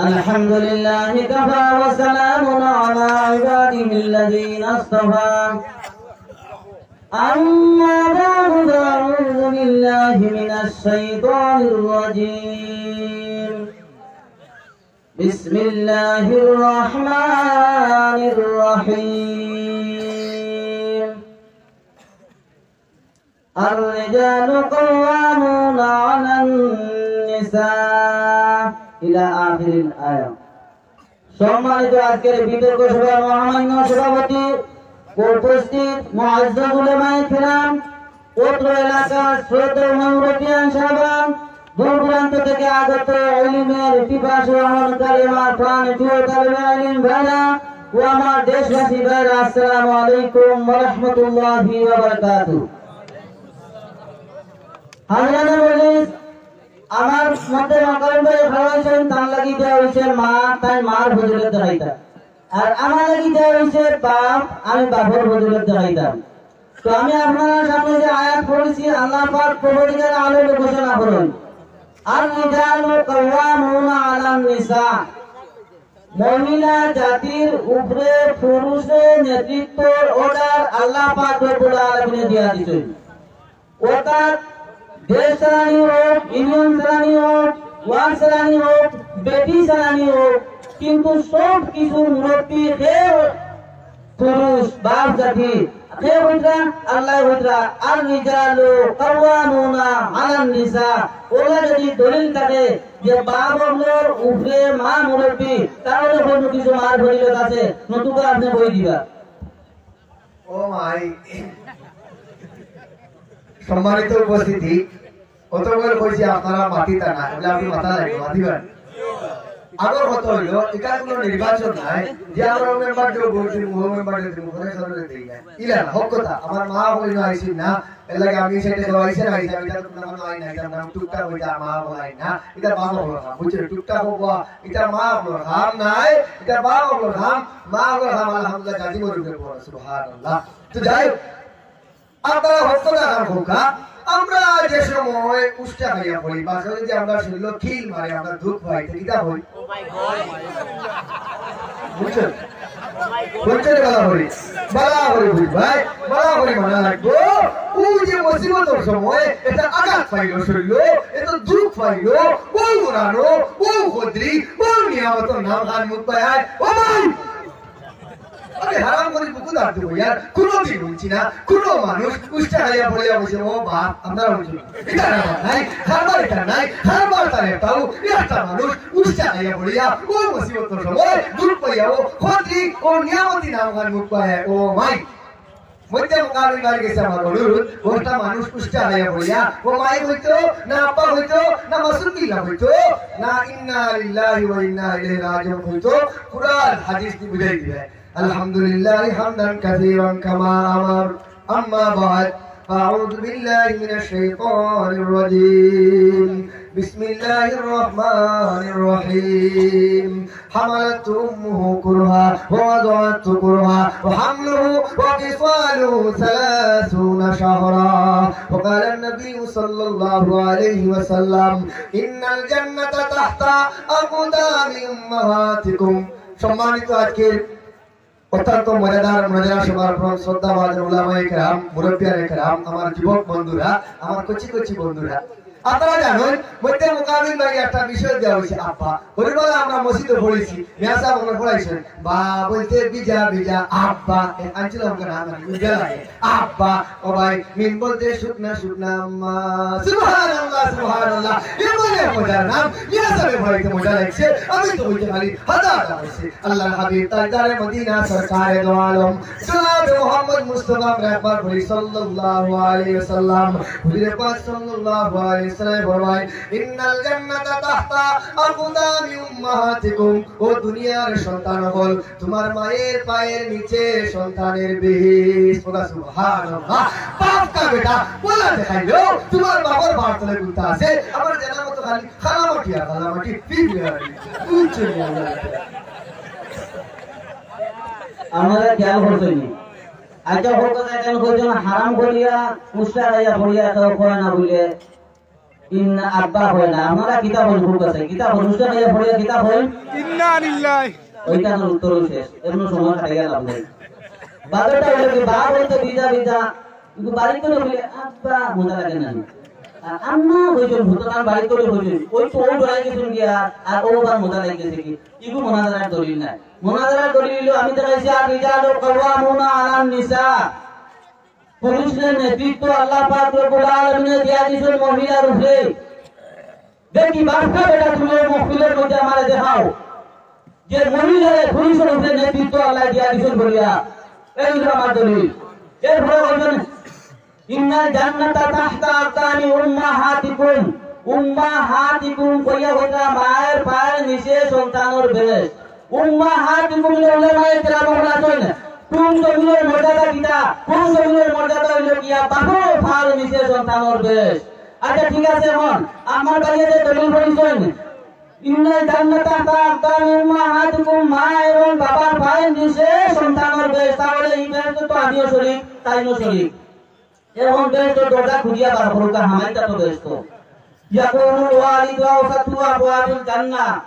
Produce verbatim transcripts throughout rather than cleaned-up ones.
الحمد لله كفى وسلام على عباده الذين اصطفى. أما بعد، فأعوذ بالله من الشيطان الرجيم. بسم الله الرحمن الرحيم. الرجال قوامون على النساء إلى آخر الآية. সম্মানিত আজকের বিতর্ক সভার মহামান্য সভাপতি, উপস্থিত মুআজ্জাজ উলামায়ে কেরাম, অত্র এলাকার শ্রদ্ধেয় মুরব্বিয়ান সাহেবান, দূর দূরান্ত থেকে আগত ইলমের পিপাসু, আমার কালেমার প্রাণ প্রিয় তালেবে ইলম ভাইরা ও আমার দেশবাসী ভাইরা, আসসালামু আলাইকুম ওয়া রাহমাতুল্লাহি ওয়া বারাকাতুহু। হাজিরানে মজলিস, আমার মধ্যে মাকারুম ভাই খাড়া অইছইন, তান লাগি দেওয়া অইছে মা, তাইন মার ফজিলত দেখাইতা। আর আমার লাগি দেওয়া অইছে বাপ, আমি বাপর ফজিলত দেখাইতাম। তো আমি আপনারার সামনে যে আয়াত পড়ছি, আল্লাহ পাক পরবর্তীকালে আলো ঘোষণা করইন, "আর রিজালু কাওয়ামুনা আলান নিসা।" মহিলা জাতির উপরে পুরুষের নেতৃত্বর অর্ডার আল্লাহ পাক রব্বুল আলামিনে দিয়া দিছইন। অর্থাৎ দেশ চালানি হোক, ইউনিয়ন চালানি হোক, ওয়ার্ড চালানি হোক, বেটি চালানি হোক, কিন্তু সব কিছুর মুরব্বি কে? পুরুষ, বাপ জাতি। কে কইরা? আল্লাহ কইরা, "আর রিজালু কাওয়ামুনা আলান নিসা।" অলা যদি দলিল থাকে যে বাপ অকলর উপরে মা মুরব্বি, তাহলে কোনো কিছু মার ফজিলত আছে, নতুবা আপনি বই দিবা। ও মাই, সম্মানিত উপস্থিতি, অত করে কইছি আপনারা মাতিতা না, বলে আপনি মাতা লাগবে, মাতিবেন। আগর কথা হইল, এটা কোনো নির্বাচন নাই যে আমরা মেম্বার দেবো, ভোট দিব, ও মেম্বার দেবো, করে সরকারে দেই না। ইলা না, হক কথা, আমার মা হইল আইসি না, এর লাগে আমি সেটা দেওয়া আইসে না, আইসে, আমি তার কোনো কোনো আইন নাই, এটা নাম টুকটাক হইতে আমার মা বলাই না, এটা মা বলার কাম, বুঝছো? টুকটাক হবো, এটা মা বলার কাম নাই, এটা মা বলার কাম, মা বলার কাম, আলহামদুলিল্লাহ, গাজী মরুফের পর, সুবহানাল্লাহ। তো যাই হোক, আপনারা হস্তটা খান খোকা, আমরা যে সময় উষ্টা খাইয়া পড়ি, বা যদি আমরা শরীর খিল মারে, আমরা দুঃখ পাই, তো কিতা হই? বুঝছেন? বুঝছেন? বালা করি, বালা করি বুঝ ভাই, বালা করি মানা লাগবো। ওই যে মুসিবতর সময় এটা আঘাত পাইল শরীর, এটা দুঃখ পাইল, বউ উড়ানো, বউ খদ্রি, বউ নিয়ামতর নাম খান মুখ পায়। ও ভাই, আমি হারাম করি বুকু দাঁড় দেবো ইয়ার, কোনোদিন বলছি না, কোনো মানুষ উষ্টা খাইয়া পড়িয়া বলছে, "ও বাপ, আমরা বলছি না।" এটা আমার নাই, খাবার এটা নাই, খাবার তার একটাও, একটা মানুষ উষ্টা খাইয়া পড়িয়া, ও মুসিবতর সময়, দুঃখ পাইয়া, ও খদ্রি, ও নিয়ামতি নাম খান মুখ পায়, ও মাই। মধ্যে মোকাবিল বাড়ি গেছে আমার অনুরোধ, ও একটা মানুষ উষ্টা খাইয়া পড়িয়া, ও মাই হইতো, না আব্বা হইতো, না মাসুম বিল্লাহ হইতো, না ইন্না লিল্লাহি ওয়া ইন্না ইলাইহি রাজিউন হইতো, কোরআন হাদিস দিয়ে বুঝাই দিবে। الحمد لله حمدا كثيرا كما أمر. أما بعد، أعوذ بالله من الشيطان الرجيم. بسم الله الرحمن الرحيم. حملته أمه كرها ووضعته كرها وحمله وفصاله ثلاثون شهرا. وقال النبي صلى الله عليه وسلم: إن الجنة تحت أقدام أمهاتكم. সম্মানিত আজকের অত্যন্ত মজাদার মজাদার সভার প্রধান শ্রদ্ধাভাজন উলামায়ে কেরাম, মুরব্বিয়ানে কেরাম, আমার যুবক বন্ধুরা, আমার কচি কচি বন্ধুরা, আপনারা জানেন, মধ্যে মোকাবিল বাড়ি একটা বিষয় দেওয়া হয়েছে আব্বা। হরিবেলা আমরা মসজিদে পড়েছি, মিয়া সাহেব আমরা পড়াইছেন, "বা বলতে ভিজা ভিজা আব্বা", এ আনছিল আমাকে না, মানে, ভিজা লাগে, "আব্বা", ও ভাই, মিম বলতে শুকনা শুকনা আম্মা। সুবহানাল্লাহ, সুবহানাল্লাহ। এ বলে মজার নাম, মিয়া সাহেব পড়াইতে মজা লাগছে, আমি তো বলতে পারি, হাজার হাজার হয়েছে। আল্লাহর হাবিব, তাজদারে মদিনা, সরকারে দো আলম, জনাবে মোহাম্মদ মুস্তাফা আমরা একবার বলি, সাল্লাল্লাহু আলাইহি ওয়াসাল্লাম। হুজুরে পাক সাল্লাল্লাহু আলাইহি ওয়াসাল্লাম ফরমায়, "ইন্নাল জান্নাতা তাহতা আকদামি উম্মাহাতিকুম।" ও দুনিয়ার সন্তান হল, তোমার মায়ের পায়ের নিচে সন্তানের বেহেশত। বলা সুবহানাল্লাহ। বাপ কা বেটা, বলা দেখাইলো, তোমার বাবার পায়ের তলে গুতা আছে, আমার জানা মতো খালি খালামাটি আর খালামাটি, ফির বিয়া। বুঝছো নি আল্লাহ? আমরা খেয়াল করছি নি। আচ্ছা, হোক, এখন কইজন হারাম করিয়া, উষ্টা খাইয়া পড়িয়া, তো কয় না বলে। ইন্না আব্বা কয় না, আপনারা কিতা কইন? খুব আছে, কিতা কইন? উস্তাদ আইয়া পড়িয়া কিতা কইন? ইন্না লিল্লাহি। ওইখানে উত্তর শেষ, এমন সময় খাটাইয়া লাভ নাই। বাদরটা অইলো কি, বাপ অইতে ভিজা ভিজা, কিন্তু বাড়ি করে বলে, "আব্বা", মজা লাগে না। আর আম্মা কইছইন, সুতরাং বাড়ি করে কইছইন, ওই তো ও ডরাই গেছইন গিয়া, আর ও আবার মজা লাগে গেছে কি, ইগু মোনাজারার দলিল নায়। মোনাজারার দলিল অইলো, আমি দেখাইছি, আর রিজালু কাওয়ামুনা আলান নিসা, পুরুষরে নেতৃত্ব আল্লাহ পাক রব্বুল আলামিনে দিয়া দিছইন মহিলার উপরে। দেখি বাক্কা বেটা, তুমি ওই মহফিলর মধ্যে আমারে দেখাও যে মহিলারে পুরুষর উপরে নেতৃত্ব আল্লাহ দিয়া দিছইন বলিয়া। এই অইলো আমার দলিল। এরপরে বলছেন, "ইন্নাল জান্নাতা তাহতা আকদামি উম্মাহাতিকুম।" উম্মাহাতিকুম কইয়া কইতা মায়ের পায়ের নিচে সন্তানর বেহেশত। উম্মাহাতিকুম ইলা উলামায়ে কেরাম অকল আছইন। কোন জমিনর মর্যাদা কিতা? কোন জমিনর মর্যাদা অইলো গিয়া বাপর পায়ের নিচে সন্তানর বেহেশত। আচ্ছা, ঠিক আছে, এখন আমার ভাইয়ে যে দলিল পড়ছইন, "ইন্নাল জান্নাতা তাহতা আকদামি উম্মাহাতিকুম", মা এবং বাবার পায়ের নিচে সন্তানর বেহেশত, তাহলে এই বেহেশত তো আমিও শরিক, তাইনও শরিক। এখন বেহেশতর দরজা খুলিয়া বার করউক্কা, হামাইতা তো বেহেশত। ইয়াকুলুল ওয়ালিদু আওসাতু আবওয়াবিল জান্নাহ।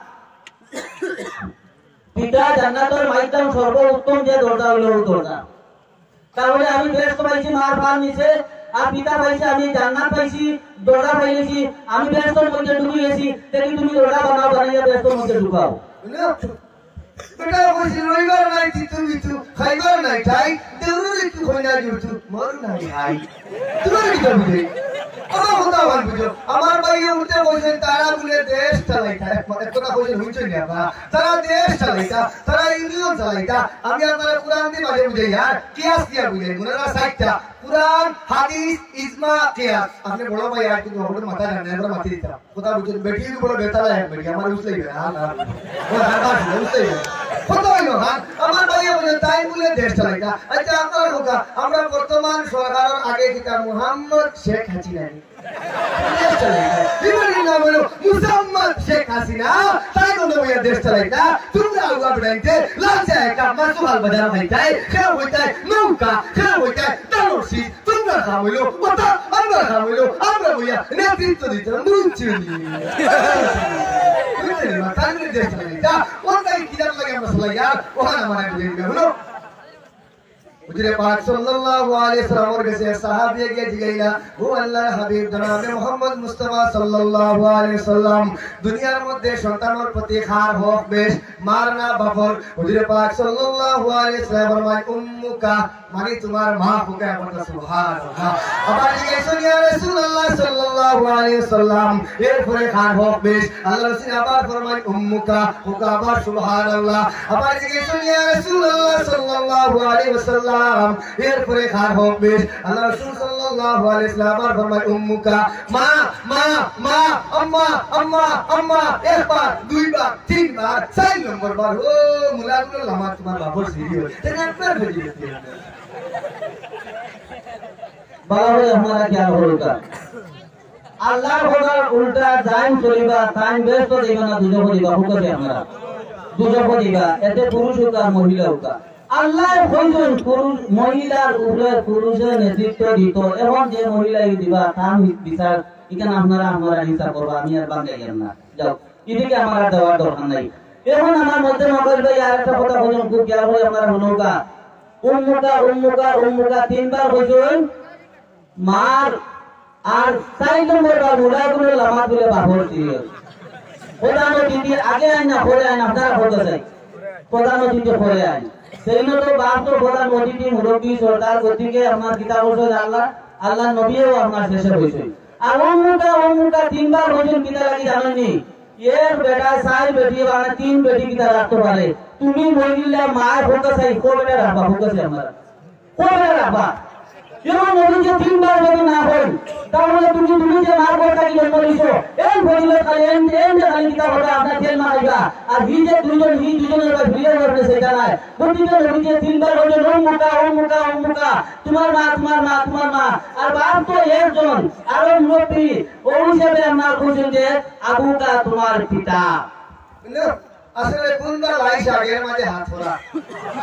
পিতা জান্নাতর মাইধ্যম সর্বোত্তম যে দরজা অইলো ওই দরজা। তাহলে আমি বেহেশত পাইছি মার পার নিচে, আর পিতা পাইছি, আমি জান্নাত পাইছি, দরজা পাইছি, আমি বেহেশতর মধ্যে ঢুকি গেছি, দেখি তুমি দরজা বানাও, বানাইয়া বেহেশতর মধ্যে ঢুকাও। বুঝলে? বেটা কইছি, রইবার নাই তিতু মিতু, খাইবার নাই ঠাই, দেউরর একটু খইনা জুড়তু, মর নাই হাই। তোমার কি বুঝে? আমার কথা আমার বুঝো। আমার ভাইয়ে উঠে কইছইন, তারা বুলে দেশ চালাইতা। এক, এক কথা কইছইন, হুনছইন নি আপনারা? তারা দেশ চালাইতা, তারা ইউনিয়ন চালাইতা। আমি আপনারারে কোরআন দি মাঝে বুঝাই, আর কিয়াস দিয়া বুঝাই। মনে রাখা চাইরটা, কোরআন, হাদিস, ইজমা, কিয়াস। আপনে বড় ভাই আর কিন্তু হঠাৎ মাথা জানে, আমরা মাতি দিতাম। কথা বুঝছেন? বেটি যদি বলে বেতালা এক বেটি, আমার উসলেই বেটা, হ্যাঁ, হ্যাঁ। ও হ্যাঁ, বাস, উসলেই বেটা। কথা অইলো, হ্যাঁ? আমার ভাইয়ে বুলে, তাই বুলে দেশ চালাইতা। আচ্ছা, আপনারা কথা, আমরা বর্তমান সরকারর আগে কিতা মোহাম্মদ শেখ হাসিনা নি? দেশ চালাইতা। ইবারর নাম অইলো মুসাম্মদ শেখ হাসিনা, তাই বলে বইয়া দেশ চালাইতা। তোমরা আগুয়া বেড়াইতে, লাল চা এক কাপ মাসু হাল বাজার খাইতাই, খেয়ে হইতাই নৌকা, খেয়ে হইতাই তালসি, তোমরা খাম অইলো কথা, আমরা খাম অইলো, আমরা বইয়া নেতৃত্ব দিতাম, বুঝছো নি? বুঝছো নি? তাহলে দেশ চালাইতা, ওর তাই কি জান লাগে আমরা চালাইয়া, ওখানে আমার এক দিন হলো। হুজুরে পাক সাল্লাল্লাহু আলাইহি ওয়াসাল্লামর গেছে সাহাবী গিয়া জিগাইলা, "ও আল্লাহর হাবিব জনাবে মুহাম্মদ মুস্তাফা সাল্লাল্লাহু আলাইহি ওয়াসাল্লাম, দুনিয়ার মধ্যে সন্তানর প্রতি কার হক বেশ?" মার না বাপর? হুজুরে পাক সাল্লাল্লাহু আলাইহি ওয়াসাল্লাম ফরমায়, "উম্মুকা", মানে তোমার মা। হুকা, সুবহানাল্লাহ। আবার জিজ্ঞেস করলেন, "ইয়া রাসূলুল্লাহ সাল্লাল্লাহু আলাইহি ওয়াসাল্লাম, এরপরে কার হক বেশ?" আল্লাহ রাসূল আবার ফরমায়, "উম্মুকা।" হুকা, আবার সুবহানাল্লাহ। আবার জিজ্ঞেস করলেন, "ইয়া রাসূলুল্লাহ সাল্লাল্লাহু আলাইহি ওয়াসাল্লাম, এরপরে কার হক বেশ?" আল্লাহ রাসূল সাল্লাল্লাহু আলাইহি ওয়াসাল্লাম আবার ফরমায়, "উম্মুকা।" মা, মা, মা, আম্মা, আম্মা, আম্মা, একবার, দুইবার, তিনবার, চাইর নম্বর বার, ও মুলাগুলো লামা তোমার বাপর সিঁড়ি হয়। তাহলে আপনার হয়ে গেছে। বালা ভাই, আপনারা খেয়াল করউক্কা। আল্লাহর কথার উল্টা যাইন চলিবা, তাইন বেহেশত যাইবা না, দুজখো যাইবা, হুকা দি আপনারা। দুজখো যাইবা, এতে পুরুষ অউক্কা আর মহিলা অউক্কা। আল্লায় কইছইন পুরুষ, মহিলার উপরে পুরুষে নেতৃত্ব দিত। এখন যে মহিলায় দিবা, তার বিচার, ইখান আপনারা, আপনারা হিসাব করবা, আমি আর বাদ দিলাম না। যাও, ইদিকে আমার আর দেওয়ার দরকার নাই। এখন আমার মধ্যে মকল ভাই আর একটা কথা কইছইন, খুব খেয়াল করি আপনারা হুনউক্কা। উম্মুকা, উম্মুকা, উম্মুকা, তিনবার কইছইন, মার আর চাইর নম্বর বার মুলাগুলো লামাত বুলে বাপর সিরিয়াল। প্রধান অতিথি আগে আইন না পরে আইন, আপনারা বলতে চাই। প্রধান অতিথি পরে আইন। সেই মতো বাপ তো প্রধান অতিথি, মুরব্বী, সর্দার, গতিকে আপনার কিতাব অইছে আল্লাহ, আল্লাহর নবীও আপনার শেষে হইছে। আর অমুকা, অমুকা তিনবার হইছেন কিতা লাগি জানেননি? এর বেটা চাইর বেটি, মানে তিন বেটি কিতা রাখতে পারে? তুমি মহিলা মায় বলতে চাই, কো বেটা রাখবা, বলতে চাই আমরা। কবে রাখবা? এমন নবীজি তিনবার যদি না হন, তাহলে তুমি, তুমি যে মার গর্ভ থাকি জন্ম নিছো, এর ফজিলত খালি, এন, এন যে খালি কিতাব হবে, আপনার তেল মারাইবা। আর হি যে দুইজন, হি দুইজনের উপর ফিরিয়ে ধরবে সেটা নাই। প্রতিটা নবীজি তিনবার বলছেন, "উম্মুকা, উম্মুকা, উম্মুকা, তোমার মা, তোমার মা, তোমার মা।" আর বাপ তো একজন, আরো মুরব্বী, ওই হিসাবে আমরা বুঝুন যে আবুকা তোমার পিতা। বুঝলে? আসলে কোনটা লাইশ আগে, এর মাঝে হাত করা।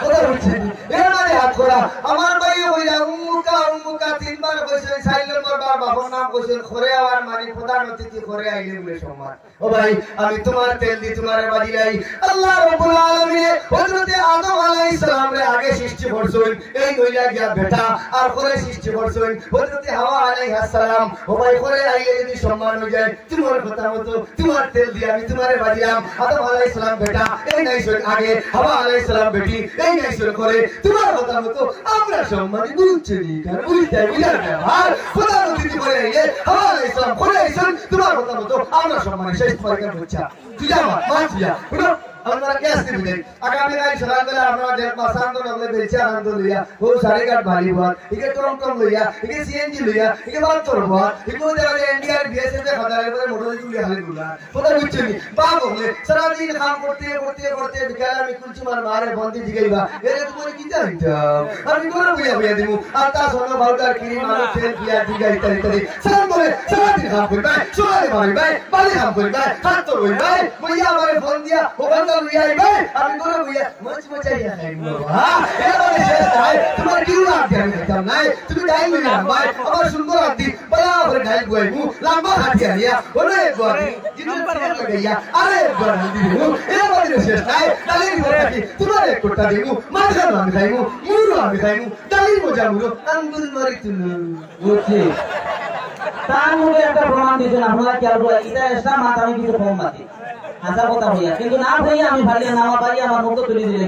কথা বুঝছেন? এর মাঝে হাত করা। আমার ভাইয়ে কইলা, "উম্মুকা, উম্মুকা", তিনবার কইছইন, চাইর নম্বর বার বাপর নাম কইছইন, করে আওয়ার মানে প্রধান অতিথি করে আইলে বুলে সম্মান। ও ভাই, আমি তুমার তেল দি তুমারে বাজিলাই। আল্লাহ রাব্বুল আলামিনে হযরতে আদম আলাইহিস সালামরে আগে সৃষ্টি করছইন, এই নইলা গিয়া বেটা, আর করে সৃষ্টি করছইন হযরতে হাওয়া আলাইহাস সালাম। ও ভাই, করে আইলে যদি সম্মান অই যায়, তুমার কথা মতো, তুমার তেল দিয়া আমি তুমারে বাজিলাম। আদম আলাইহিস সালাম বেটা, এই নাইছইন আগে, হাওয়া আলাইহিস সালাম বেটি, এই নাইছইন করে, তুমার কথা মতো আমরা সম্মানী বুঝছি নি, কারণ বুঝতে বুঝার ব্যাপার। খোদা নবী করে আইলে, হাওয়া আলাইহিস সালাম করে আইছইন, তুমার কথা মতো আমরা সম্মানী শেষ পয়গাম বুঝছা। তুই যা মা, মা তুই যা। হুনো, আপনারা কে আসতে বুঝে? আগামী কাল সকালবেলা আপনারা দেখ, মাসান তো নগলে বেলচা আনন্দ লইয়া, ও সারে ঘাট ভালি বাদ, ইকে টমটম লইয়া, ইকে সিএনজি লইয়া, ইকে বাহাত্তর বাদ, ইকে ওই জায়গায় এনডিআর, বিএসএফ এ খাতার উপরে মোটরসাইকেল লইয়া খালি ঘুরা। কথা বুঝছো নি? বাপ হকলে সারাদিন কাম করতে, করতে, করতে, বিকালে আমি কুলসুমার মারে বন্দি জিগাইবা, "এরে তুমারে কিতা দিতাম? আমি ঘরে বইয়া বইয়া দিমু।" আর তা সোনা পাউডার, ক্রিম, আলু, তেল, পিঁয়াজ, জিগা ইত্যাদি ইত্যাদি। সালাম করে সারাদিন কাম করবায়, সকালে বাড়িবায়, বাড়ি কাম করবায়, হাত তো বইবায়, বইয়া আমারে ফোন দিয়া, "ওখানটা লইয়া আইবায়, আমি ঘরে বইয়া মজা মজা ইয়া খাইমু বাবা।" এর মানে শেষ নাই, তুমার কিউ রাত দিয়া আমি খাইতাম নাই, তুমি ডাইল লইয়া আনবায়, আমার সুন্দর আদি, বালা করে ডাইল বুয়াইমু, লম্বা হাত দিয়া নিয়া, ওরে একবার, কিন্তু ফের লাগাইয়া, আরে একবার দিমু, এর মানে শেষ নাই, ডাইল দিব নাকি, তুমার এক কোটা দিমু, মাঝখান আমি খাইমু, মুরু আমি খাইমু, ডাইল মজা মুরু, আঙ্গুল মারি তুলু। বুঝছি। তার মুখে একটা প্রমাণ দিছেন, আপনারা খেয়াল করে, এটা এক্সট্রা মাত আমি কিছু কম মাতি। হাছা কথা হইয়া, কিন্তু না হইয়া আমি পারি না, আমার পারি আমার মুখ তুলি দিলে।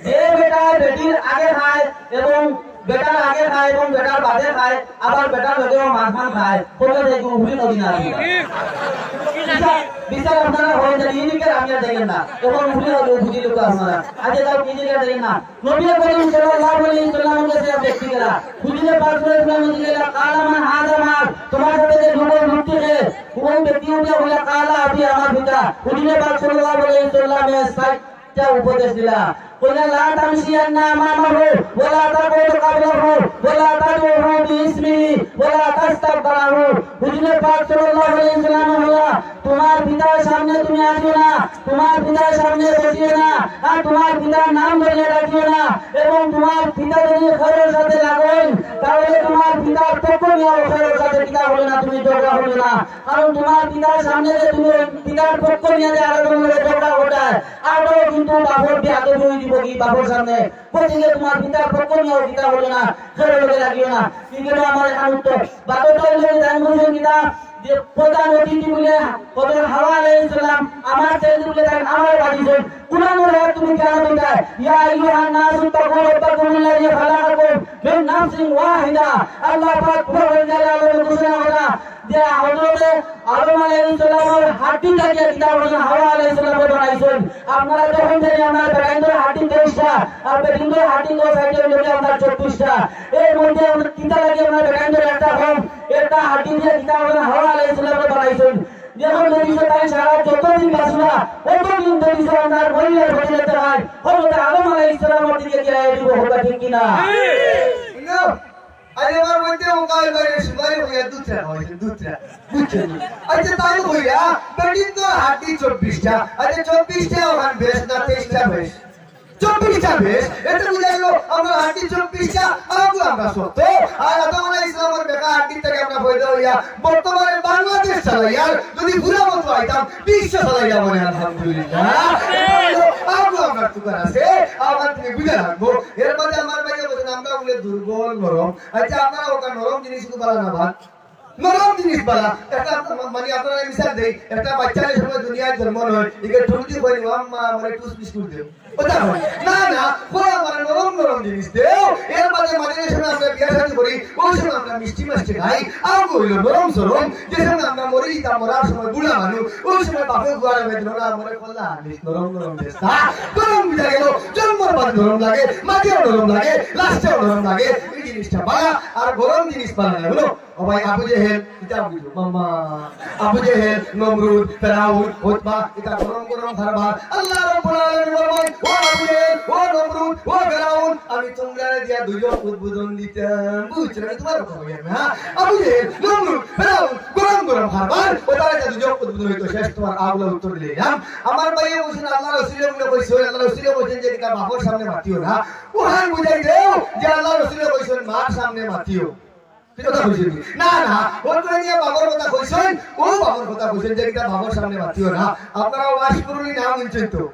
যে বেটা বেটির আগে খায় এবং বেটার আগে খায় এবং বেটার বাদে খায়, আবার বেটার লগেও মাঝখান খায়, বললে যে এগুলো উঠে নদী না আসে। বিচার, বিচার আপনারা হয়ে যান, ইদিকে আমি আর দেখেন না, এবং উঠে নদী বুঝি লোক আপনারা। আজ যাও, ইদিকে দেখেন না। নবী করিম সাল্লাল্লাহু আলাইহি ওয়াসাল্লামের কাছে এক ব্যক্তি গেলা। হুজুরে পাক সাল্লাল্লাহু আলাইহি ওয়াসাল্লাম জিজ্ঞেস করলা, "কালা মান হাদা মাআক?" তোমার সাথে যে যুবক যুবতী রে, কোন ব্যক্তি উঠে বলে, "কালা আবি, আমার পিতা।" হুজুরে পাক সাল্লাল্লাহু আলাইহি ওয়াসাল্লামে চারটা উপদেশ দিলা। কইলা, "লা তামশিয়ান্না আমামাহু, ওয়া লা তাকুদু ক্বাবলাহু, ওয়া লা তাদউহু বিইসমিহি, ওয়া লা তাস্তাকবারাহু।" হুজুরে পাক সাল্লাল্লাহু আলাইহি ওয়াসাল্লাম বললা, তোমার পিতার সামনে তুমি আসিও না, তোমার পিতার সামনে বসিও না, আর তোমার পিতার নাম ধরে ডাকিও না। এবং তোমার পিতা যদি খেরর সাথে লাগইন, তাহলে তোমার পিতার পক্ষ নিয়া খেরর সাথে কিতা বলে না, তুমি ঝগড়া বলে না। কারণ তোমার পিতার সামনে যে তুমি পিতার পক্ষ নিয়া যে আরো জনের লগে ঝগড়া ঘটায়, আরো কিন্তু বাপর বেয়াদবি অই দিব কি বাপর সামনে। গতিকে তোমার পিতার পক্ষ নিয়াও কিতা বলে না, খেরর লগে লাগিও না। কিন্তু আমার এখন উত্তর, বাপর লগে জান বুঝুন কিতা, যে প্রধান অতিথি বলে হযরত হাওয়া আলাইহিস সালাম আমার ছেলে বলে তাই আমার বাড়ি যাই। কোরআনের আয়াত তুমি কেন বলতে? ইয়া আইয়ুহান নাসু তাকু রাব্বাকুমুল্লাযী খালাকাকুম মিন নাফসিন ওয়াহিদা। আল্লাহ পাক পরওয়ারদিগারে আলমে ঘোষণা করা যে হযরতে আদম আলাইহিস সালামের হাড্ডি থাকিয়া কিতা বলেন হাওয়া আলাইহিস সালামরে বানাইছেন। আপনারা যখন জানি আমরা বেটাইন্তর হাড্ডি তেইশটা, আর বেটিন্তর হাড্ডি গো সাইডে লগে আমরা চব্বিশটা। এর মধ্যে আমরা কিতা লাগে আমরা বেটাইন্তর একটা কম, একটা হাড্ডি দিয়া কিতা বলেন হাওয়া আলাইহিস সালামরে বানাইছেন। যেমন যদি সে তাই সারা যতদিন বাঁচবা, অতদিন যদি সে আপনার মহিলার প্রতি যেতে হয়, হযরত আদম আলাইহিস সালামের দিকে গিয়ে দিব, কথা ঠিক কিনা? আরে আমার মধ্যে ও কাল বাইরে সুপারি হইয়া দুধ চা খাওয়াইছে, দুধ চা। বুঝছেন? আচ্ছা, তাই হইয়া, বেটিন্তর হাড্ডি চব্বিশটা। আচ্ছা, চব্বিশটা ওখান বেশ না, তেইশটা বেশ? চব্বিশটা বেশ। এটা বুঝা গেল, আমরা হাড্ডি চব্বিশটা, আরো আমরা শক্ত। আর আদম আলাইহিস সালামের বেকা হাড্ডি থেকে আমরা পয়দা হইয়া, বর্তমানে বাংলাদেশ চালাইয়ার, যদি পুরা মতো আইতাম, বিশ্ব চালাইয়া মনে হয়, আলহামদুলিল্লাহ। এটা হইল, আরো আমরা তুকার আছে, আমার থেকে বুঝে রাখবো। এর মাঝে আমার ভাইয়ে বলছেন, আমরা বলে দুর্বল, নরম। আচ্ছা, আপনারা ওটা নরম জিনিস কিন্তু বালা না ভাত? নরম জিনিস বালা। একটা মা-, মানে আপনারা মিশাল দেই, একটা বাচ্চা যে সময় দুনিয়ায় জন্ম নয়, একে ঠুকদি করি, "ও আম্মা, আমারে টুস বিস্কুট দেও।" ওটা হয়। না, না, ওরা আমার নরম নরম জিনিস দেও। এর মাঝে মাঝে যে সময় আমরা বিয়া শাদী করি, ওই সময় আমরা মিষ্টি মাষ্টি খাই। আর হইল নরম সরম, যে সময় আমরা মরি যেতাম, মরার সময় বুড়া মানুষ, ওই সময় বাপে গুয়ারে বেঁধে ওরা আমারে কল্লা আনিস, নরম নরম দেস। হ্যাঁ, নরম বুঝা গেল, জন্মর বাদে নরম লাগে, মাটিও নরম লাগে, লাশটাও নরম লাগে। এই জিনিসটা বালা, আর গরম জিনিস বালা না, বুঝলো? ও ভাই, আবু জেহেল, কিতা বুঝলো? মামা, আবু জেহেল, নমরুদ, ফেরাউন, উতবা, এটা গরম গরম খাবার। আল্লাহ রাব্বুল আলামিন ফরমায়, "ও আবু জেহেল, ও নমরুদ, ও ফেরাউন, আমি তুমরারে দিয়া দুজখ উদ্বোধন দিতাম, বুঝছো না? আমি তুমার কথা কইয়ার না। আবু জেহেল, নমরুদ, ফেরাউন, গরম গরম খাবার, ও তারা দিয়া দুজখ উদ্বোধন অইতো। শেষ তুমার আগুলা উত্তর দিলাম। আমার ভাইয়ে কইছইন, আল্লার রসুলে বুলে কইছইন, আল্লার রসুলে কইছইন যে কিতা বাপর সামনে মাতিও না। অখান বুঝাই দেও যে আল্লার রসুলে কইছইন মার সামনে মাতিও। কিতা কথা কইছইন? না, না, অউ তো নিয়া বাপর কথা কইছইন, অউ বাপর কথা কইছইন যে কিতা বাপর সামনে মাতিও না। আপনারা ওয়াশকুরুনি নাম হুনছইন তো?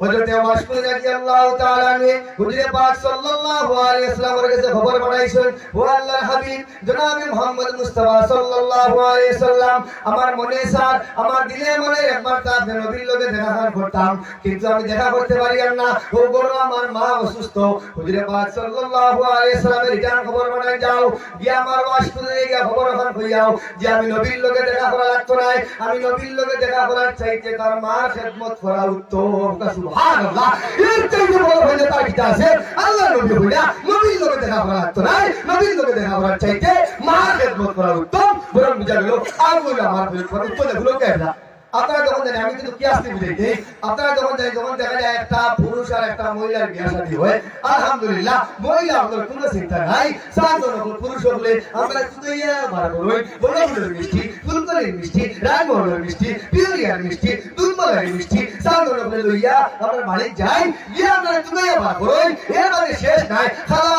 হযরতে ওয়াশকুরুনি রাদিয়াল্লাহু তাআলা আনহু হুজুরে পাক সাল্লাল্লাহু আলাইহি ওয়াসাল্লামর গেছে খবর পাঠাইছইন, "ও আল্লার হাবিব, জনাবে মুহাম্মদ মুস্তাফা সাল্লাল্লাহু আলাইহি ওয়াসাল্লাম, আমার মনে চার, আমার দিলে মনে একবার তা আপনে নবীর লগে দেখা করতাম, কিন্তু আমি দেখা করতে পারিয়ার না। অউ ঘরো আমার মা অসুস্থ।" হুজুরে পাক সাল্লাল্লাহু আলাইহি ওয়াসাল্লামে return খবর পাঠাই যাও, গিয়া আমার ওয়াশকুরুনিরে গিয়া খবর অখান কইয়াও যে আমি নবীর লগে দেখা করা লাগতো নায়, আমি নবীর লগে দেখা করার চাইতে তার মার খেদমত করা উত্তম। সুবহানাল্লাহ। এর চাইতে বড় ফজিলত আর কিতা আছে? আল্লার নবী কইলা, নবীর লগে দেখা করা লাগতো নায়, নবীর লগে দেখা করার চাইতে মার খেদমত করা উত্তম। বরং বুঝা গেল, আর বলে আমার ফজিলত করা উত্তম, এগুলো কেন না? আপনারা যখন জানেন, আমি কিন্তু কিয়াস বুঝাই দেই, আপনারা যখন জানেন, যখন দেখা যায় একটা পুরুষ আর একটা মহিলার বিয়া শাদী হয়, আলহামদুলিল্লাহ, মহিলা অকলর কুনু চিন্তা নাই, চার জন অকল পুরুষ অকলে আমরারে তুকাইয়া বার করইন, বনফুলর মিষ্টি, ফুলকলির মিষ্টি, রাজমহলর মিষ্টি, পিওরিয়ার মিষ্টি, দুধমলাইর মিষ্টি, চার জন অকলে লইয়া আমরা বাড়িত যাই, গিয়া আমরারে তুকাইয়া বার করইন, এর বাদে শেষ নাই, খালা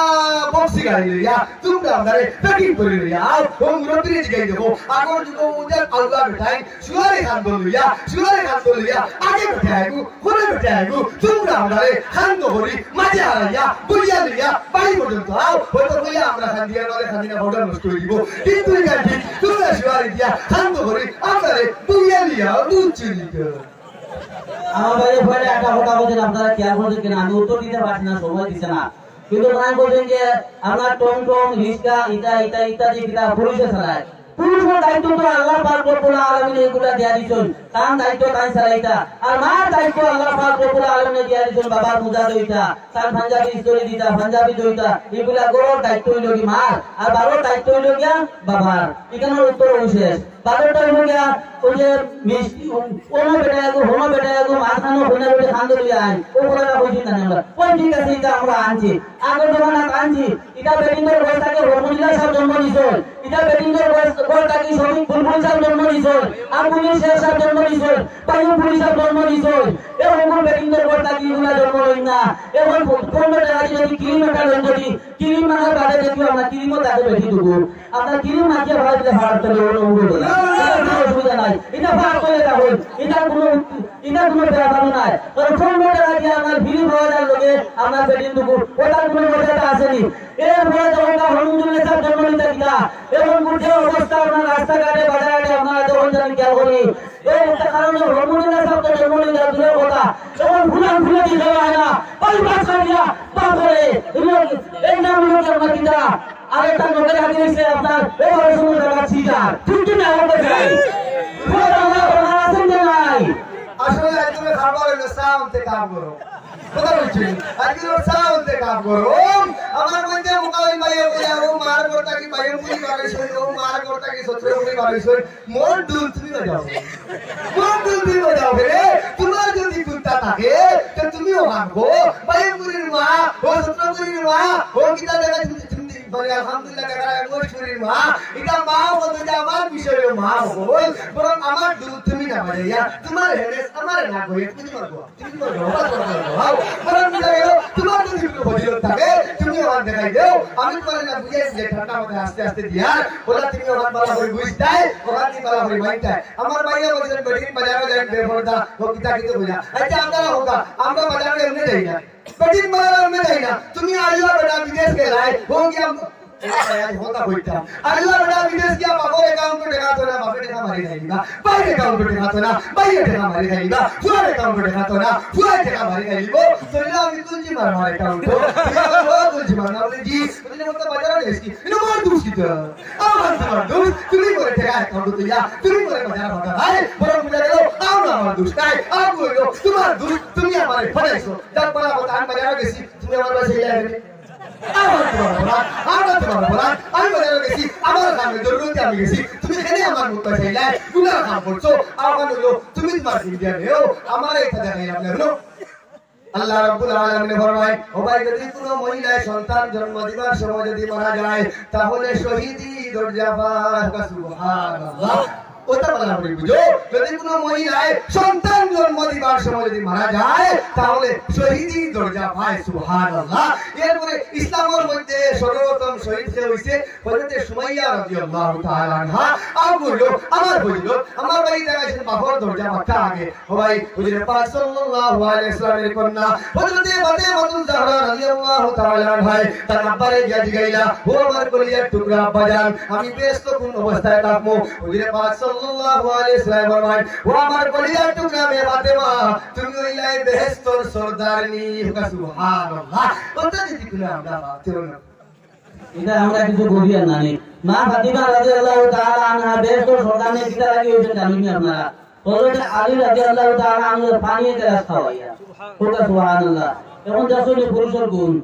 বক্সি গাড়ি লইয়া তুমরা আমরারে packing করি লইয়া আও। ও মুরব্বিরে জিগাই দেখো, আগর যুগো উজার আউলা বেটাইন, শুয়ারে কান্দো লইয়া, শুয়ারে কান্দো লইয়া, আগে বেটাইগু, পরে বেটাইগু, তুমরা আমরারে কান্দো করি, মাঝে হারাইয়া, বইয়া লইয়া, বাড়ি পর্যন্ত আও। হয়তো বইয়া আমরা কান্দিয়া নারে কান্দিনা পাউডার নষ্ট অই যিবো। কিন্তু ইখান ঠিক, তুমরা শুয়ারে দিয়া, কান্দো করি, আমরারে বইয়া লইয়া, বুঝছো নি তো? আমার ভাইয়ে পয়লা একটা কথা কইছইন, আপনারা খেয়াল করছইন কিনা, আমি উত্তর দিতে পারছি না, সময় দিছে না। কিন্তু তাইন কইছইন যে আমরা টমটম, রিক্সা, ইটা, ইটা, ইত্যাদি কিতা পুরুষে চালায়। পুরুষর দায়িত্ব তো আল্লাহ পাক রব্বুল আলামিন ইগুলা দিয়া দিছইন। তান দায়িত্ব তাইন চালাইতা। আর মার দায়িত্ব আল্লাহ পাক রব্বুল আলামিনে দিয়া দিছইন, বাবার মোজা ধইতা, তান পাঞ্জাবি ইস্ত্রি দিতা, পাঞ্জাবি ধইতা, ইগুলা ঘরর দায়িত্ব অইলো গি মার, আর বারর দায়িত্ব অইলো গিয়া বাবার। ইখানর উত্তর অউ শেষ। বারোটা অইলো গিয়া, ওই যে মিষ্টি, অনো বেটাইগু, হনো বেটাইগু, মাঝখানো হনো বেটাইগু, কান্দো লইয়া আইন। ও কথাটা কইছি না আমরা। ওই ঠিক আছে, ইটা আমরা আনছি। আগর জমানাত আনছি। ইটা বেটিন্তর বয়স থাকি হরমুজাল্লা সাব জন্ম নিছইন। ইটা বেটিন্তর বয়স, বয়স থাকি শফিক বুলবুল সাব জন্ম নিছইন। আবুল শের সাব জন্ম নিছইন। বায়ুম পুলি সাব জন্ম নিছইন। এ হকল বেটিন্তর বয়স থাকি ইগুলা জন্ম লইন না। এখন পনেরো টাকা যদি ক্রিম একটা লইন যদি, ক্রিম মাখার বাদে দেখি আমরা ক্রিমও তাতে বেটি দেবো। আপনার ক্রিম মাখিয়া ভাড়া দিলে ভাড়া তো লোন উঠবে না। এটা কোনো অসুবিধা নাই। এটা ভাড়া করে রাখুন। এটা কোনো, এটা কোনো ব্যাপার নাই। কারণ পনেরো টাকা দিয়া আপনার বিড়ি পাওয়া যার লগে আপনার বেটিন দুপুর, ওটার কোনো মর্যাদা আসেনি। এরপরে যখন তার হরমুজাল্লা সাব জন্ম নিতে গিয়া, এখন যে অবস্থা আপনার রাস্তাঘাটে, বাজারঘাটে আপনারা যখন জানেন খেয়াল করি, এই একটা কারণে হরমুজাল্লা সাব তো জন্ম নিতে দূরের কথা, এখন ফুলান ফুলে দিতে হয় না, পাঁচ পাঁচ করিয়া বাপরে, এই নাম হলো আপনার কিতা? আর একটা লোকের হাতে এসে আপনার এবারে শুরু দেখা সিজার। ঠিক কি না? আমাদের চাই। পুরো বাংলা বাংলা আছেন যে নাই? আসলে একজনের খাবার হলো চা আনতে কাম করো। কথা বলছি, একজনের চা আনতে কাম করো। আমার মধ্যে মোকাবিল ভাই হয়ে যাও, মার করতা কি ভাই মুনি বাড়ি শুনি, ও মার করতা কি সত্য মুনি বাড়ি শুনি। মোর দুল তুমি বাজাও। মোর দুল তুমি বাজাও রে। তোমার যদি দুলটা থাকে, তো তুমিও ভাগবো। ভাই মুনির মা, ও সত্য মুনির মা, ও কিতা দেখা তুমি, তুমি, মানে আলহামদুলিল্লাহ দেখা যায় মোর মুনির মা। এটা মা বলতে যে আমার বিষয়ে মা বল, বরং আমার দুল তুমি না বাজাইয়া, তোমার হেরেস আমার না হয়ে তুমি পারবো। বরং বুঝা গেল, তোমার যদি কোনো ফজিলত থাকে, তুমি আমার দেখাই দেও। আমি তোমার না বুঝে যে ঠান্ডা মাথায় আস্তে আস্তে দিয়া, ওরা তুমি আমার বালা করে বুঝতাই, ওরা তুমি বালা করে মানতাই। আমার ভাইয়া বলছেন, বেটিন বাজারো যায় বেপর্দা, ও কিতা কিতা বুঝা। আচ্ছা, আমরা হোক, আমরা বাজারো এমনি যাই না। বেটিন বাজারো এমনি যাই না। তুমি আইলা বেটা বিদেশ গেলাই, ও গিয়া কথা কইতাম। আল্লাহ বেটা বিদেশ গিয়া বাপর অ্যাকাউন্টে টেকা তো না, বাপে টেকা মারি খাইবা। ভাইর অ্যাকাউন্টে টেকা তো না, ভাইয়ে টেকা মারি খাইবা। ফুয়ার অ্যাকাউন্টে টেকা তো না, ফুয়ায় টেকা মারি খাইব। চললে আমি তুলছি মার মার অ্যাকাউন্টে। তুলছি মার না বলে জি, তুললে মতো বাজারে গেছি। এটা আমার দোষ কি তো? আমার তোমার দোষ। তুমি করে টেকা অ্যাকাউন্টে তুলিয়া, তুমি করে বাজারে ভাগা ভাই। বরং বুঝা গেল, আমার আমার দোষ নাই। আমার বললো, তোমার দোষ, তুমি আমারে ফাটাইছো। যাক বলা কথা, আমি বাজারে গেছি, তুমি আমার বাসায় এলে আমার তোমার অপরাধ, আমার তোমার অপরাধ, আমি বাজারে গেছি, আমার কামে জরুরতে আমি গেছি, তুমি এখানে আমার মুখ পাশে এলে, গুনার কাম করছো, আমার হলো, তুমি তোমার দিন দিয়ে নেও, আমার এটা দেখাই আপনি হলো। আল্লাহ রাব্বুল আলামিন ফরমায়, ও ভাই, যদি কোনো মহিলায় সন্তান জন্ম দিবার সময় যদি মারা যায়, তাহলে শহীদি দরজা পায়। সুবহানাল্লাহ। কথা বলা পড়ি বুঝো, যদি কোনো মহিলায় সন্তান জন্ম দিবার সময় যদি মারা যায়, তাহলে শহীদি দরজা পায়। সুবহানাল্লাহ। এরপরে ইসলামের মধ্যে সর্বপ্রথম শহীদ কে হইছে? হযরতে সুমাইয়া রাদিয়াল্লাহু তাআলা আনহা। আবু বলল, আমার বলল, আমার ভাই দেখা গেছে বাপর দরজা মাথা আগে। ও ভাই, হুজুরে পাক সাল্লাল্লাহু আলাইহি ওয়াসাল্লামের কন্যা হযরতে ফাতেমাতুজ জাহরা রাদিয়াল্লাহু তাআলা আনহা তার আব্বারে গিয়া জিগাইলা, "ও আমার কলিজার টুকরা আব্বা জান, আমি বেহেশত কোন অবস্থায় থাকবো?" হুজুরে পাক সাল্লাল্লাহু আলাইহি ওয়াসাল্লাম ফরমায়, "ও আমার কলিজার টুকরা মেয়ে ফাতেমা, তুমি অইলায় বেহেশতর সর্দারনি।" সুবহানাল্লাহ। ওটা যদি কোনো আমরা ভাবতে হলো। ইটা আমরা কিছু বুঝিয়ার না নি। মা ফাতিমা রাদিয়াল্লাহু তাআলা আনহা বেহেশতর সর্দারনি কিতা লাগি অইছইন জানইন নি আপনারা? হযরত আলী রাদিয়াল্লাহু তাআলা আনহু পানির গ্লাস খাওয়াইয়া। কউক্কা সুবহানাল্লাহ। এখন দেখছইন নি পুরুষর গুণ।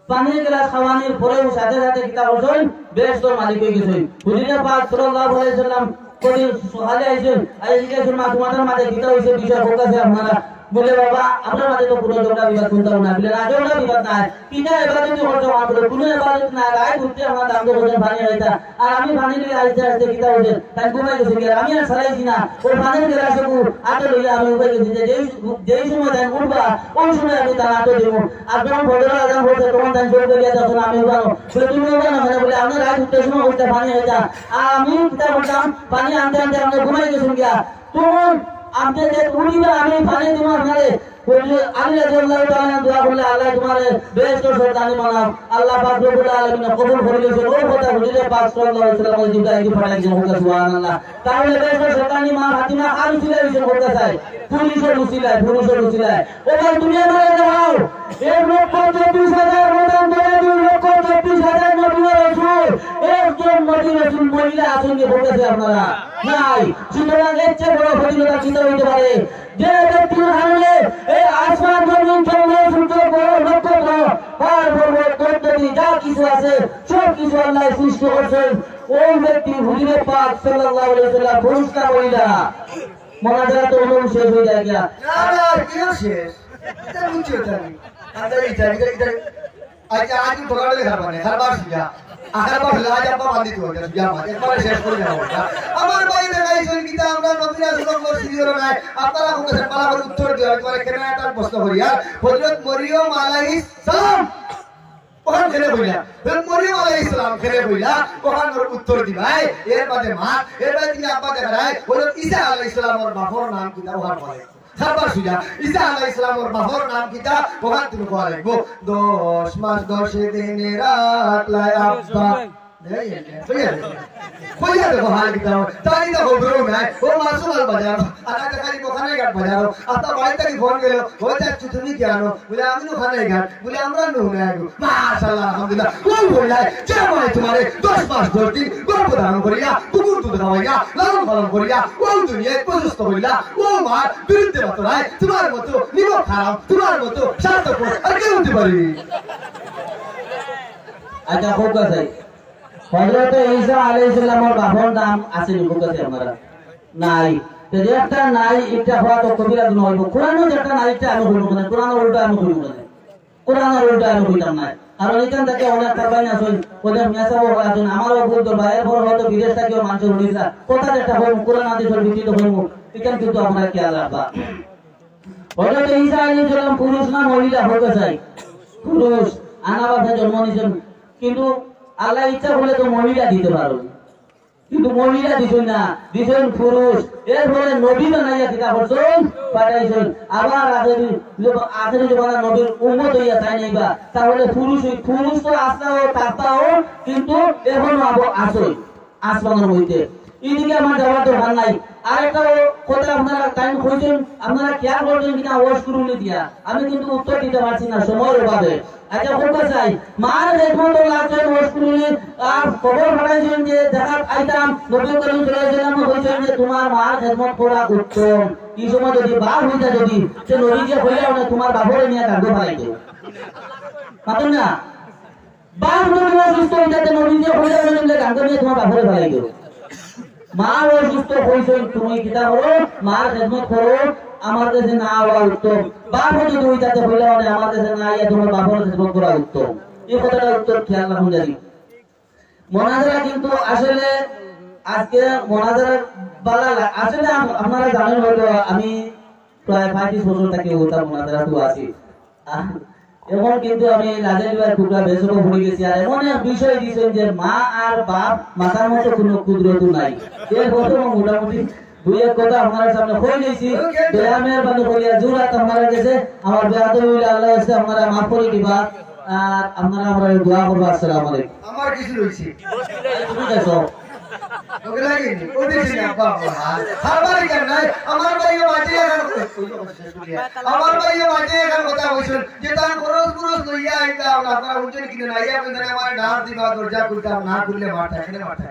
পানির গ্লাস খাওয়ানির পরেউ সাথে সাথে কিতা করছইন? বেহেশতর মালিক অইগেছইন। হুজুরে পাক সাল্লাল্লাহু আলাইহি ওয়াসাল্লাম কদিন সকালে আইছইন, আইয়া জিজ্ঞাসা করছইন, "মা, তোমাদের মাঝে কিতা অইছে বিষয়?" কউক্কা আছে আপনারা। বলে, "বাবা, আমরার মাঝে তো কোনো ঝগড়া বিবাদ শুনতাম না।" বলে, "না, ঝগড়া বিবাদ নাই। কিতা ইবাদতি করছো?" বলে, "কোনো ইবাদত নাই, রাইত উঠতে আমরা দাম করছইন পানি খাইতা। আর আমি পানি লইয়া আইতে আইতে কিতা অইছে, তাইন ঘুমাই গেছইন গিয়া, আমি আর ছাড়াইছি না। ওই পানির গ্লাস ওগু আতো লইয়া আমি উবাই গেছি, যে যেই, যেই সময় তাইন উঠবা, ওই সময় আমি তান আতো দিমু। আর যখন ফজরর আজান পড়ছে, তখন তাইন জোর করিয়া দেখছইন আমি উবানো।" বলে, "তুমি উবানো কেনে?" বলে, "আপনে রাইত উঠতে সময় উঠতে পানি খাইতা, আর আমি কিতা করতাম, পানি আনতে আনতে আপনে ঘুমাই গেছইন গিয়া। তখন আপনে যে উঠিবা, আমি পানি দিমু আপনারে।" হুজুর আলী রাদিয়াল্লাহু তাআলা আনহু দোয়া করলে, "আল্লাহ তোমারে বেহেশতর সর্দারনি বানাও।" আল্লাহ পাক রব্বুল আলামিন কবুল করিলিছইন। ওই কথা হুজুরে পাক সাল্লাল্লাহু আলাইহি ওয়াসাল্লাম ওই জিব্রাইল পাঠাই দিছইন। কউক্কা সুবহানাল্লাহ। তাহলে বেহেশতর সর্দারনি মা ফাতিমা কার উসিলায় অইছইন? কউক্কা চাই। পুরুষর উসিলায়, পুরুষর উসিলায়। ও ভাই, দুনিয়ার মাঝে দেখাও, এক লক্ষ চব্বিশ হাজার মতান্তরে দুই লক্ষ চব্বিশ হাজার নবী ও রাসূল, একজন নবী রাসূল মহিলা আছইন নি? কউক্কা চাই আপনারা? নাই। সুতরাং এর চেয়ে বড় ফজিলত আর কিতা অইতে পারে? যে ব্যক্তির আমলে এই আসমান, জমিন, চন্দ্র, সূর্য, গ্রহ, নক্ষত্র, পাহাড়, পর্বত, নদ, নদী, যা কিছু আছে, সব কিছু আল্লাহ সৃষ্টি করছইন, ওই ব্যক্তি হুজুরে পাক সাল্লাল্লাহু আলাইহি ওয়াসাল্লাম পুরুষ না মহিলা? মোনাজারা তো অনু শেষ অই যায় গিয়া। না, না, কিও শেষ? ইটা বুঝছি, ইটা আমি। আচ্ছা, ইটা, ইটা, ইটা। আচ্ছা, আজ তো তোরা লেখা মানে, হারবার সুজা। আর হারবার সুজা, আজ আব্বা বান্দি তো, সুজা মাছ, একবারে শেষ করি যাবো। আমার ভাই দেখাইছইন কিতা, আমরা নবী রাসূলর সিরিয়াল নাই। আপনারা আমারে পালা করি উত্তর দিও, আমি তোমারে কেন একটা প্রশ্ন করি। আর হযরত মরিয়ম আলাইহিস সালাম, ওখান কেনে কইলা? হযরত মরিয়ম আলাইহিস সালাম কেনে কইলা? ওখান ওর উত্তর দিবায়। এর বাদে মা, এর বাদে তুমি আব্বা দেখারায়, হযরত ঈসা আলাইহিস সালামর বাপর নাম কিতা? ওখান বলে। হারবার সুজা, ঈসা আলাইহিস সালামর বাপর নাম কিতা? ওখান তুমি কওয়া লাগবো। দশ মাস দশ দিন রাখলায় আব্বা। এই, এই, এই, কইয়া দে। কইয়া দেখো হাল কিতা। তাই না খবরও নাই। ও মাসুম আল বাজার। আর আজ খালি ওখানে ঘাট বাজারও। আপনার বাড়ি থেকে ফোন গেল। ও যাচ্ছি তুমি কেন? বলে, "আমি ওখানে ঘাট।" বলে, "আমরা নুহনায় গো।" মাশাআল্লাহ, আলহামদুলিল্লাহ। ও বললাই, যে মায় তোমারে দশ মাস দশ দিন গর্ভ ধারণ করিয়া, বুকুর দুধ খাওয়াইয়া, লালন পালন করিয়া, ও দুনিয়ায় প্রশস্ত করিলা, ও মার বিরুদ্ধে মাতরায়, তোমার মতো নিমক হারাম, তোমার মতো স্বার্থপর আর কে হতে পারে? আচ্ছা, কউক্কা চাই। হযরতে ঈসা আলাইহিস সালামর বাপর নাম আছে নি কউক্কা চাই আপনারা? নাই। তো যে একটা নাই, ইটা হওয়া তো কবিরা গুনাহ অইবো। কোরআনও যে একটা নাই, ইটা আমি কইমু কেনে? কোরআনর উল্টা আমি কইমু কেনে? কোরআনর উল্টা আমি কইতাম নায়। কারণ এখান থেকে অনেক কারবাইন আছইন, অনেক মেসাব আছইন, আমারও ভুল ধরবা, এরপর হয়তো বিদেশ থাকিও মানুষ হুনিরা। কথা যেটা কইমু, কোরআন হাদিসর ভিত্তিতে কইমু, এখান কিন্তু আপনারা খেয়াল রাখবা। হযরত ঈসা আলাইহিস সালাম পুরুষ না মহিলা? কউক্কা চাই। পুরুষ, আনা বাসা জন্ম নিছইন, কিন্তু আল্লাহ ইচ্ছা করলে তো মহিলা দিতে পারইন। কিন্তু মহিলা দিছইন না, দিছইন পুরুষ। এরপরে নবী বানাইয়া কিতা করছইন? পাঠাইছইন। আবার আখেরি, আখেরি জমানার নবীর উম্মত অইয়া তাইন আইবা, তাহলে পুরুষ, পুরুষ তো আছলা অউ, থাকবা অউ, কিন্তু এখনো আবো আছইন আসমানর মধ্যে। ইদিকে আমার যাওয়ার দরকার নাই। আরেকটা কথা আপনারা তাইন কইছইন, আপনারা খেয়াল করছইন কিনা ওয়াশ করুন দিয়া, আমি কিন্তু উত্তর দিতে পারছি না সময়ের অভাবে। আচ্ছা, কউক্কা চাই, মার খেদমত লাগছইন ওয়াশ করুন, আর খবর পাঠাইছইন যে দেখাত আইতাম, নবী করিম সাল্লাল্লাহু আলাইহি ওয়াসাল্লাম কইছইন যে তোমার মার খেদমত করা উত্তম। এই সময় যদি বাপ অইতা যদি, সে নবীজিয়ে কইলা মানে তোমার বাপরে নিয়া গাঙ্গো ফালাই দেও। মাতইন না? বাপ যদি অসুস্থ অইতা তে নবীজিয়ে কইলা মানে গাঙ্গো নিয়া তোমার বাপরে ফালাই দেও। মা অসুস্থ অইছইন, তুমি কিতা করো? মার খেদমত করো। আমার কাছে না আওয়া উত্তম। বাপও যদি ওই যাতে হইলে মানে আমার কাছে না আইয়া তোমার বাপর খেদমত করা উত্তম। এই কথাটা উত্তর খেয়াল রাখুন জানি। মোনাজারা কিন্তু আসলে আজকে মোনাজারা বালা লা-, আসলে আম-, আপনারা জানেন হয়তো আমি প্রায় পঁয়ত্রিশ বছর থাকি ওটা মোনাজারা তো আছি। আহ, এখন কিন্তু আমি লাজের ভাই টুকরা বেসরো পড়ে গেছি। আর এমন এক বিষয় দিয়েছেন যে মা আর বাপ মাথার মতো কোনো কুদরত নাই। এর প্রথম মোটামুটি দুই এক কথা আপনার সামনে হয়ে গেছি। বেয়া মেহরবানি করিয়া জুরাত আপনার গেছে। আমার বেয়াদব হইলে আল্লাহ আছে, আপনারা মাফ করে দিবা। আর আপনারা আমরা দোয়া করবো। আসসালামু আলাইকুম। আমার কিছু রয়েছে। তুমি দেখো। ওকে লাগে নি? ওই দেখছি না, বাবা। হারবার কেন নাই? আমার ভাইও মাঝে এখন, আমার ভাইও মাঝে এখন কথা বলছেন যে তার খরচ খরচ লইয়া আইতাম, আপনারা উঠছেন কিনা নাই, এখন ধরে আমার ডাক দিবা, দরজা খুলতাম, না খুললে মারতা, এখানে মারতা।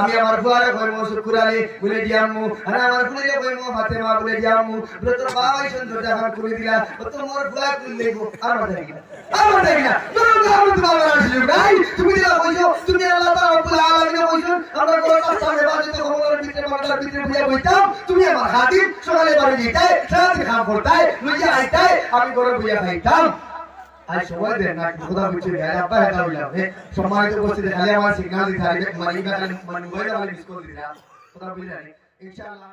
আমি আমার ফুয়ারে কইমু শুকুর আলী বুলে দিয়ামু, আর আমার ফুলিরে কইমু ফাতেমা বুলে দিয়ামু। বুলে তোর বাবা এই সুন্দর জায়গা করে দিলা, ও তো মোর ফুয়া তুই লইব, আর মারতা কিনা? আর মারতা কিনা? তোর তো আমি তোমার মারার সুযোগ নাই। তুমি দিলা কইছো, তুমি আল্লাহ তাআলা রব্বুল আলামিনে কইছো, আমরা ঘরে থাকতাম, এবার যদি কবরের ভিতরে মাথার ভিতরে বুঝা বইতাম, তুমি আমার খাদিম, সকালে বাড়ি দিতাই, সারাদিন কাম করতাই, লইয়া আইতাই, আমি ঘরে বইয়া খাইতাম। আর সময় দেন না, কথা বুঝছি না, আব্বা এটা হইলাম। সম্মানিত উপস্থিতি, খালি আমার সিগন্যাল দিতে হবে, মানে, মানে, মোবাইলে খালি মিস কল দিলাম। কথা বুঝলেন? ইনশাআল্লাহ।